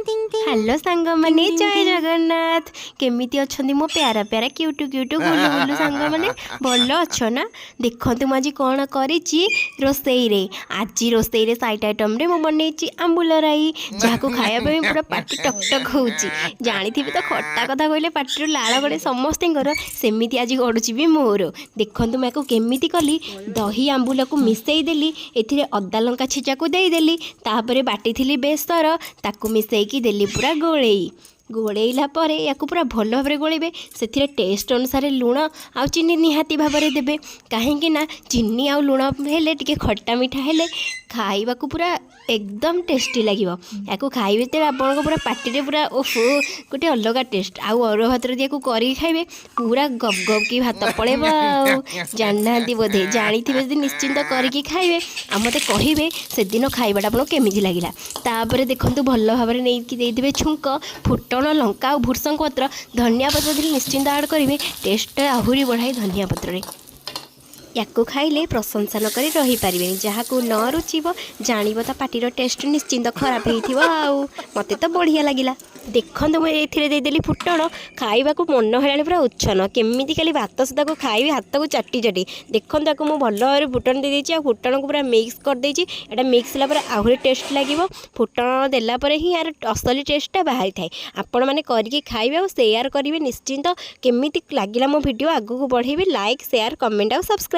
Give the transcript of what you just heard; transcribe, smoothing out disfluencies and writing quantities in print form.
Hello ସାଙ୍ଗମାନେ, ଜୟ ଜଗନ୍ନାଥ। କେମିତି ଅଛନ୍ତି ମୋ ପ୍ୟାରା ପ୍ୟାରା କ୍ୟୁଟୁ କ୍ୟୁଟୁ ଗୁଲୁ ଗୁଲୁ ସାଙ୍ଗମାନେ? ଭଲ ଅଛ ନା? ଦେଖନ୍ତୁ, ମୁଁ ଆଜି କ'ଣ କରିଛି ରୋଷେଇରେ। ଆଜି ରୋଷେଇରେ ସାଇଡ୍ ଆଇଟମ୍ରେ ମୁଁ ବନେଇଛି ଆମ୍ବୁଲ ରାଇ, ଯାହାକୁ ଖାଇବା ପାଇଁ ପୁରା ପାଟି ଟକ୍ ଟକ୍ ହେଉଛି। ଜାଣିଥିବେ ତ, ଖଟା କଥା କହିଲେ ପାଟିରୁ ଲାଳ ଗଡ଼େ ସମସ୍ତଙ୍କର, ସେମିତି ଆଜି ଗଡ଼ୁଛି ବି ମୋର। ଦେଖନ୍ତୁ, ମୁଁ ୟାକୁ କେମିତି କଲି। ଦହି ଆମ୍ବୁଲକୁ ମିଶେଇ ଦେଲି, ଏଥିରେ ଅଦା ଲଙ୍କା ଛେଚାକୁ ଦେଇଦେଲି। ତାପରେ ବାଟିଥିଲି ବେସର, ତାକୁ ମିଶେଇକି ଦେଲି ପୁରା ଗୋଳେଇ। ଗୋଳେଇଲା ପରେ ୟାକୁ ପୁରା ଭଲ ଭାବରେ ଗୋଳେଇବେ। ସେଥିରେ ଟେଷ୍ଟ ଅନୁସାରେ ଲୁଣ ଆଉ ଚିନି ନିହାତି ଭାବରେ ଦେବେ, କାହିଁକି ନା ଚିନି ଆଉ ଲୁଣ ହେଲେ, ଟିକେ ଖଟା ମିଠା ହେଲେ ଖାଇବାକୁ ପୁରା ଏକଦମ ଟେଷ୍ଟି ଲାଗିବ। ୟାକୁ ଖାଇବେ ଯେତେବେଳେ, ଆପଣଙ୍କ ପୁରା ପାଟିରେ ପୁରା ଓହୋ, ଗୋଟେ ଅଲଗା ଟେଷ୍ଟ। ଆଉ ଅରୁଆ ଭାତରେ ଯଦି ୟାକୁ କରିକି ଖାଇବେ, ପୁରା ଗପ ଗପ କି ଭାତ ପଳେଇବ। ଆଉ ଜାଣିନାହାନ୍ତି ବୋଧେ? ଜାଣିଥିବେ ଯଦି ନିଶ୍ଚିନ୍ତ କରିକି ଖାଇବେ ଆଉ ମୋତେ କହିବେ ସେଦିନ ଖାଇବାଟା ଆପଣଙ୍କୁ କେମିତି ଲାଗିଲା। ତାପରେ ଦେଖନ୍ତୁ, ଭଲ ଭାବରେ ନେଇକି ଦେଇଦେବେ ଛୁଙ୍କ। ଫୁଟଣ, ଲଙ୍କା ଆଉ ଭୃସଙ୍ଗ ପତ୍ର, ଧନିଆ ପତ୍ର ଥିଲେ ନିଶ୍ଚିନ୍ତ ଆଡ଼୍ କରିବେ। ଟେଷ୍ଟଟା ଆହୁରି ବଢ଼ାଏ ଧନିଆ ପତ୍ରରେ। ୟାକୁ ଖାଇଲେ ପ୍ରଶଂସା ନ କରି ରହିପାରିବେନି। ଯାହାକୁ ନ ରୁଚିବ, ଜାଣିବ ତା ପାଟିର ଟେଷ୍ଟ ନିଶ୍ଚିନ୍ତ ଖରାପ ହେଇଥିବ। ଆଉ ମୋତେ ତ ବଢ଼ିଆ ଲାଗିଲା। ଦେଖନ୍ତୁ, ମୁଁ ଏଥିରେ ଦେଇଦେଲି ଫୁଟଣ। ଖାଇବାକୁ ମନ ହେଲାଣି ପୁରା ଉଚ୍ଛନ, କେମିତି ଖାଲି ଭାତ ସୁଦ୍ଧାକୁ ଖାଇବି ହାତକୁ ଚାଟି ଚାଟି। ଦେଖନ୍ତୁ, ଆକୁ ମୁଁ ଭଲ ଭାବରେ ଫୁଟଣ ଦେଇଦେଇଛି ଆଉ ଫୁଟଣକୁ ପୁରା ମିକ୍ସ କରିଦେଇଛି। ଏଇଟା ମିକ୍ସ ହେଲା ପରେ ଆହୁରି ଟେଷ୍ଟ ଲାଗିବ। ଫୁଟଣ ଦେଲା ପରେ ହିଁ ୟାର ଅସଲି ଟେଷ୍ଟଟା ବାହାରିଥାଏ। ଆପଣମାନେ କରିକି ଖାଇବେ ଆଉ ସେୟାର କରିବେ ନିଶ୍ଚିନ୍ତ। କେମିତି ଲାଗିଲା ମୋ ଭିଡ଼ିଓ? ଆଗକୁ ବଢ଼େଇବେ, ଲାଇକ୍, ସେୟାର, କମେଣ୍ଟ ଆଉ ସବସ୍କ୍ରାଇବ୍।